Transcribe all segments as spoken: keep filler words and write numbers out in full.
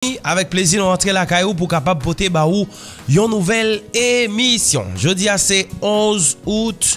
Avèk plezi, nou rantre lakay ou pou kapab pote ba ou yon nouvèl emisyon. Jodi a, se onz out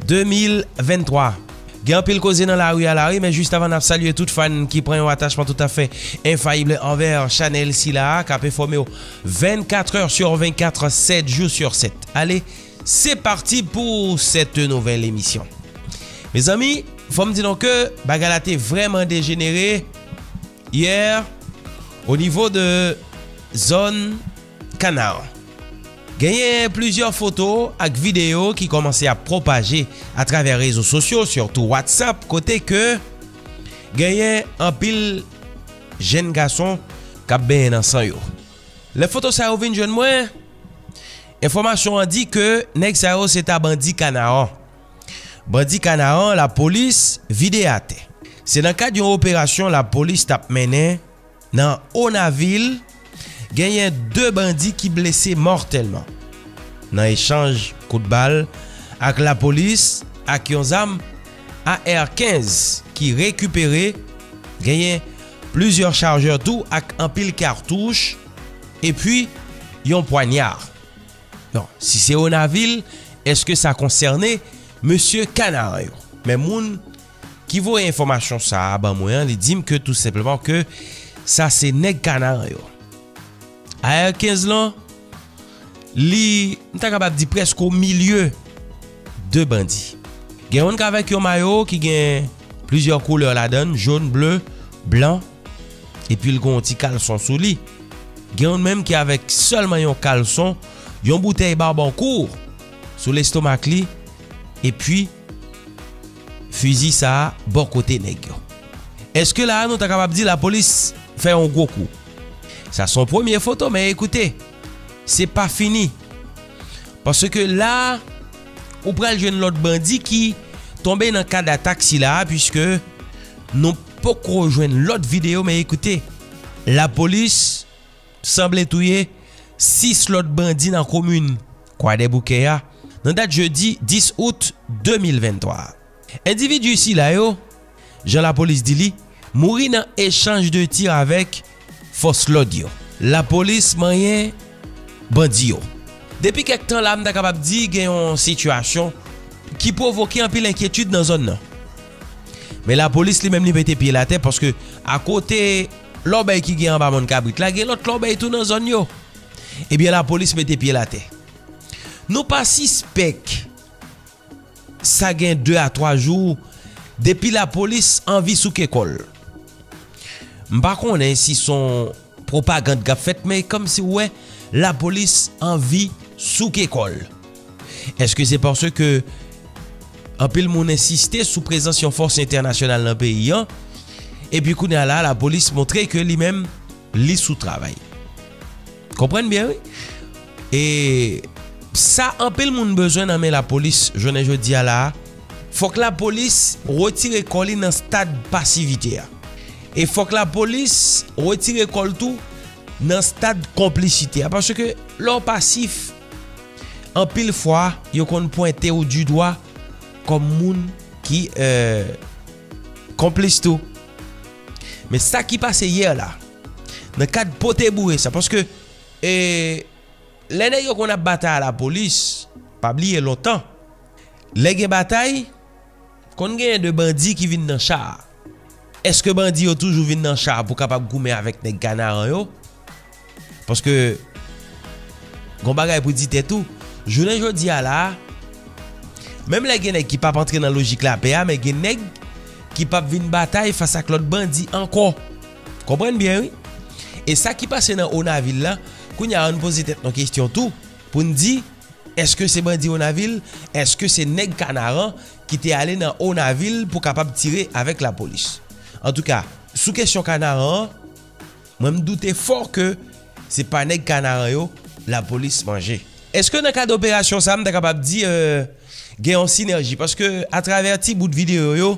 de mil venntwa. Gen anpil koze nan lari a la, wi, men jis avan, n ap salye tout fan ki pran yon atachman toutafè enfayib anvè chanèl sila a, k ap enfòme w vennkat è sou vennkat, sèt jou sou sèt. Ale, se pati pou cette nouvelle émission. Mezanmi, fò m di nou ke bagay la te vrèman dejenere yè o nivo de zòn Kanaran. Genyen plizyè foto ak videyo ki kòmanse ap pwopaje atravè rezo sosyo, sitou WhatsApp, kote ke genyen anpil jèn gason k ap benyen nan san yo. Lè foto sa yo vin jwenn mwen, enfòmasyon an di ke nèg sa yo se ta bandi Kanaran. Bandi Kanaran, lapolis vide atè. Se nan kad yon operasyon lapolis t ap mennen nan Onavil, genyen de bandi ki blese mòtèlman nan echanj kout bal ak lapolis ak yon zam A R kenz ki rekipere, genyen plizyè chajè tou ak anpil katouch, epi yon pwanya. Bon, si se Onavil, èske sa konsène mesye Kanaran yo? Men moun ki voye enfòmasyon sa a ban mwen an, li di m ke tou senpleman ke sa se nèg Kanaran yo. A R kenz lan, li, m ta kapab di, prèske o milye de bandi. Gen youn k avèk yon mayo ki gen plizyè koulè ladan l, jòn, ble, blan, epi l gen yon ti kalson sou li. Gen youn menm ki avèk sèlman yon kalson, yon boutèy Babankou sou lestomak li, epi fizi sa a bò kote nèg yo. Èske la a nou ta kapab di lapolis fè yon gwo kou? Sa se yon premye foto, men ekoute, se pa fini. Paske la, ou pral jwenn lòt bandi ki tonbe nan kad atak sila a, piske nou poko jwenn lòt videyo, men ekoute, lapolis sanble touye sis lòt bandi nan komin Kwadèboukè a, nan dat jedi dis out de mil venntwa. Endividi sila yo, jan lapolis di li, mouri nan echanj de tir avèk fòs lòd yo. Lapolis manyen bandi yo. Depi kèk tan la, m ta kapab di gen yon sitiyasyon ki pwovoke anpil enkyetid nan zòn nan. Men lapolis li menm li mete pye l atè paske akote lòbèy ki gen anba mòn kabrit la, gen lòt lòbèy tou nan zòn yo. Ebyen, lapolis mete pye l atè. Nou pa sispèk sa gen de a twa jou depi lapolis anvi souke kò l. M pa konnen si se yon pwopagann k ap fèt, men kòmsi w wè lapolis anvi souke kò l. Èske se paske anpil moun ensiste sou prezans yon fòs entènasyonal nan peyi an, epi kounye a la, lapolis montre ke li menm, li sou travay? Konprann byen, wi. E sa anpil moun bezwen nan men lapolis jounen jodi a la a. Fòk lapolis retire kò li nan stad pasivite a. E fòk lapolis retire kò l tou nan stad konplisite a. Paske lè w pasif, anpil fwa, yo konn pwente w di dwa kòm moun ki, eh, konplis tou. Men sa ki pase yè la, nan kad pote boure sa, paske, eh, lè nèg yo konn ap batay a lapolis, pa bliye lontan, lè gen batay, konn genyen de bandi ki vin nan cha a. Èske bandi yo toujou vin nan cha a pou kapab goumen avèk nèg Kanaran yo? Paske, gon bagay pou di tèt ou, jounen jodi a la a, menm lè gen nèg ki p ap antre nan lojik lapè a, men gen nèg ki p ap vin batay fas ak lòt bandi ankò. Konprann byen, wi. E sa ki pase nan Onavil la, kounye a, ann poze tèt nou kesyon tou, pou n di, èske se bandi Onavil? Èske se nèg Kanaran ki te ale nan Onavil pou kapab tire avèk lapolis? Antouka, sou kesyon Kanaran an, mwen m doute fò ke se pa nèg Kanaran yo lapolis manje. Èske nan kad operasyon sa a, m ta kapab di, euh, gen yon sinèji? Paske atravè ti bout videyo yo,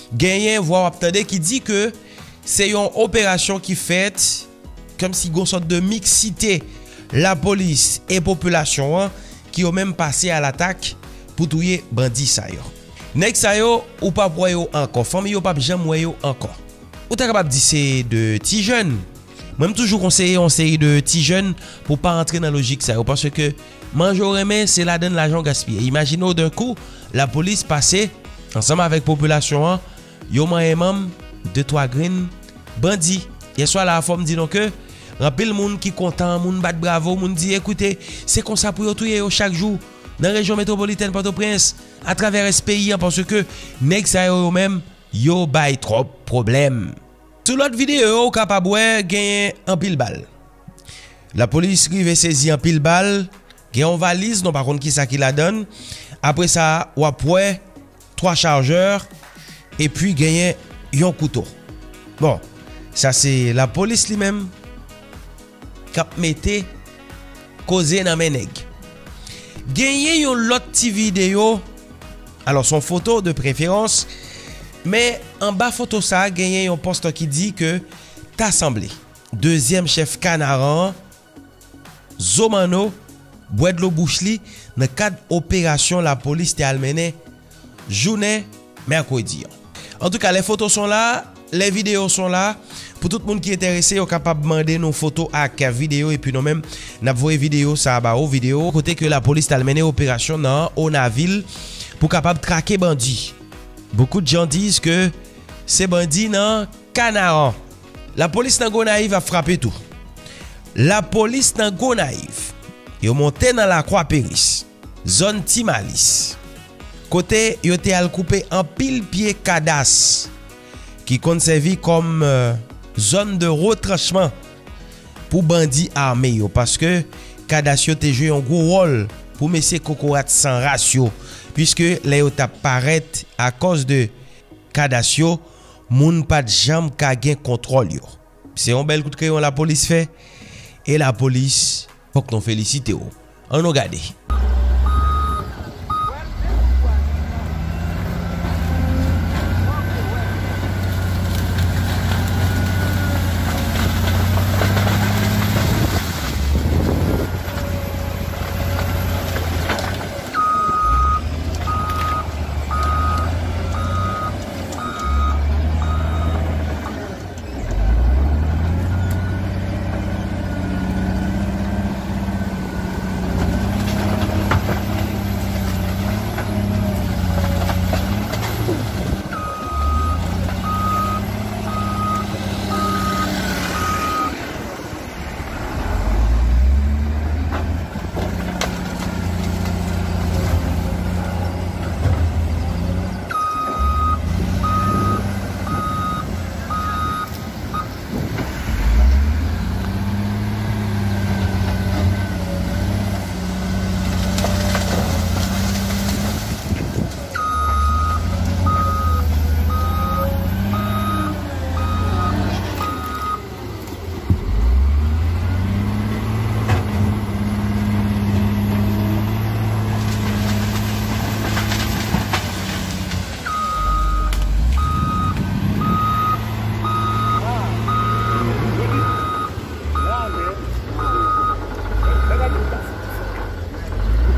genyen vwa w ap tande ki di ke se yon operasyon ki fèt kòmsi gon sòt de miksite lapolis e popilasyon an ki yo menm pase a latak pou touye bandi sa yo. Nèg sa yo, ou p ap wè yo ankò. Fanmi yo p ap janm wè yo ankò. Ou ta kapab di se de ti jèn. Mwen, m toujou konseye yon seri de ti jèn pou pa rantre nan lojik sa yo, paske manje w renmen, se ladan l lajan w gaspiye. Imajine w, d'un coup, lapolis pase ansanm avèk popilasyon an, yo manyen manm, de twa grenn bandi. Yèswa la, fò m di nou ke anpil moun ki kontan, moun bat bravo, moun di, "Ekoute, se konsa pou yo touye yo chak jou nan rejyon metwopolitèn Pòtoprens, atravè rès peyi an, paske nèg sa yo, yo menm, yo bay twòp pwoblèm." Sou lòt videyo yo, ou kapab wè genyen anpil bal. Lapolis rive sezi anpil bal, gen yon valiz, nou pa konn kisa ki ladan l. Apre sa, w ap wè twa chajè, epi genyen yon kouto. Bon, sa se lapolis li menm k ap mete koze nan men nèg. Genyen yon lòt ti videyo, alò, se yon foto de preferans, men anba foto sa a, genyen yon pòs ki di ke ta sanble dezyèm chèf Kanaran an, Zo Manno, bwè dlo bouch li nan kad operasyon lapolis te al mennen jounen mèkredi an. Antouka, les photos sont là, les vidéos sont là. Pou tout moun ki enterese, yo kapab mande nou foto ak videyo, epi nou menm, n ap voye videyo sa a ba ou, videyo kote ke lapolis t al mennen operasyon nan Onavil pou kapab trake bandi. Beaucoup de gens disent que se bandi nan Kanaran. Lapolis nan Gonayiv ap frape tou. Lapolis nan Gonayiv, yo monte nan Lakwa Peris, zòn Ti Malis, kote yo te al koupe anpil pye kadas ki konn sèvi kòm, euh, zòn de retranchman pou bandi ame yo, paske kadas yo te jwe yon gwo wòl pou mesye kokorat san ras yo, piske lè yo t ap parèt, akòz de kadas yo, moun pa t janm ka gen kontwòl yo. Se yon bèl kout kreyon lapolis fè, e lapolis, fòk nou felisite w. Ann nou gade.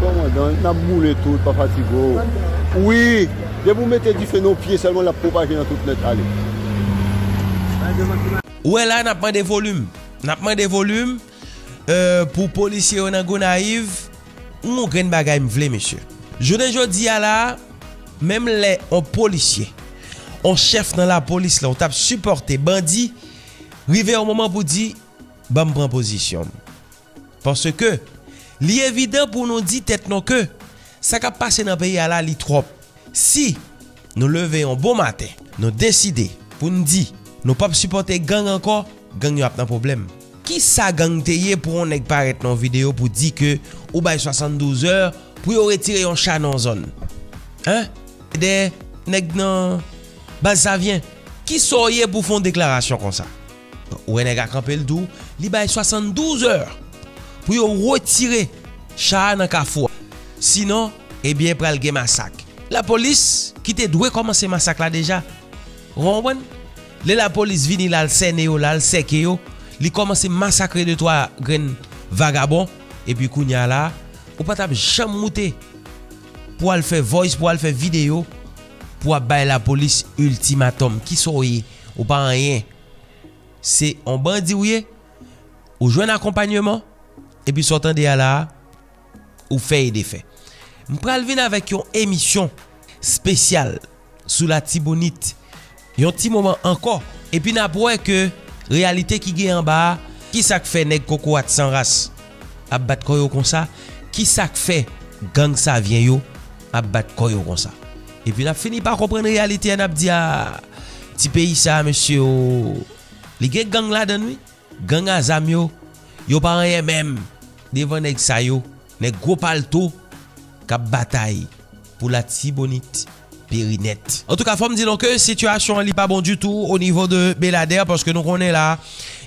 Kòmandan, n ap boule tout, pa fatige w. Wi, depi w mete dife nan yon pye sèlman, l ap pwopaje nan tout nèt ale. Ou wè la, n ap mande volim. N ap mande volim, euh, pou polisye yo nan Gonayiv. Yon grenn bagay m vle, mesye. Jounen jodi a la, menm lè yon polisye, yon chèf nan lapolis la, ou t ap sipòte bandi, rive yon moman pou di, "Ban m pran pozisyon m." Paske li evidan pou nou di tèt nou ke sa k ap pase nan peyi a la, li twòp. Si nou leve yon bon maten, nou deside pou n di nou p ap sipòte gang ankò, gang yo ap nan pwoblèm. Kisa gang te ye pou yon nèg parèt nan yon videyo pou di ke ou bay swasanndouz è pou yo retire yon cha nan yon zòn? Hein? Dèyè nèg nan baz Savyen. Kisa w ye pou fè yon deklarasyon konsa? Ou wè nèg a kanpe l tou, li bay swasanndouz è pou yo retire cha a nan kafou a. Sinon, ebyen, pral gen masak. Lapolis ki te dwe kòmanse masak la deja. Ou konprann? Lè lapolis vini, l al sène yo, l al sèke yo, li kòmanse masakre de twa grenn vagabon, epi kounye a la, ou pa t ap janm moute pou al fè voice, pou al fè videyo, pou ap bay lapolis iltimatòm. Kisa w ye? Ou pa anyen. Se yon bandi w ye. ou jwenn akonpanyeman, epi sa w tande a la a, ou fè e defè. M pral vin avèk yon emisyon espesyal sou Latibonit yon ti moman ankò, epi n ap wè ke reyalite ki gen anba a, ki sa k fè nèg kokorat san ras ap bat kò yo konsa, ki sa k fè gang Savyen yo ap bat kò yo konsa. Epi n ap fini pa konprann reyalite a, n ap di, a, ti peyi sa a, mesye, o, li gen gang ladan l, wi. Gang a zam yo, yo pa anyen menm devan nèg sa yo, nèg gwo palto k ap batay pou Latibonit peri nèt. Antouka, fò m di nou ke sitiyasyon an li pa bon ditou o nivo de Beladè, paske nou konnen la,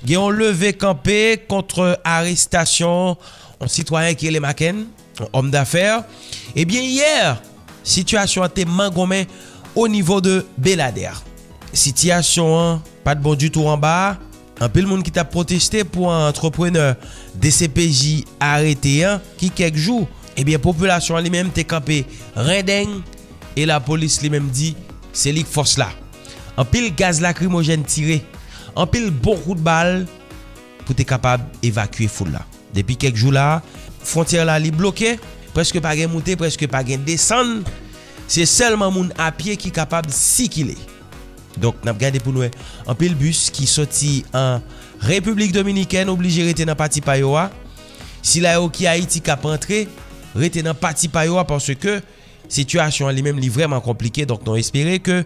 gen yon leve kanpe kont arestasyon yon sitwayen ki rele Maken, yon òm dafè. Ebyen, yè, sitiyasyon an te mangonmen o nivo de Beladè. Sitiyasyon an pa t bon ditou anba a. Anpil moun ki t ap pwoteste pou antreprenè D C P J arete an, ki kèk jou, ebyen, popilasyon an li menm te kanpe rendeng, e lapolis li menm di se li k fòs la. Anpil gaz lakrimojèn tire, anpil bon kout bal pou te kapab evakye foul la. Depi kèk jou la, fwontyè la li bloke, prèske pa gen moute, prèske pa gen desann, se sèlman moun a pye ki kapab sikile. Donk, n ap gade pou n wè anpil bis ki soti an Repiblik Dominikèn oblije rete nan pati pa yo a. Sila yo ki Ayiti k ap antre, rete nan pati pa yo a, paske sitiyasyon an li menm li vrèman konplike. Donk, nou espere ke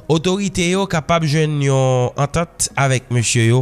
otorite yo kapab jwenn yon antant avèk mesye yo.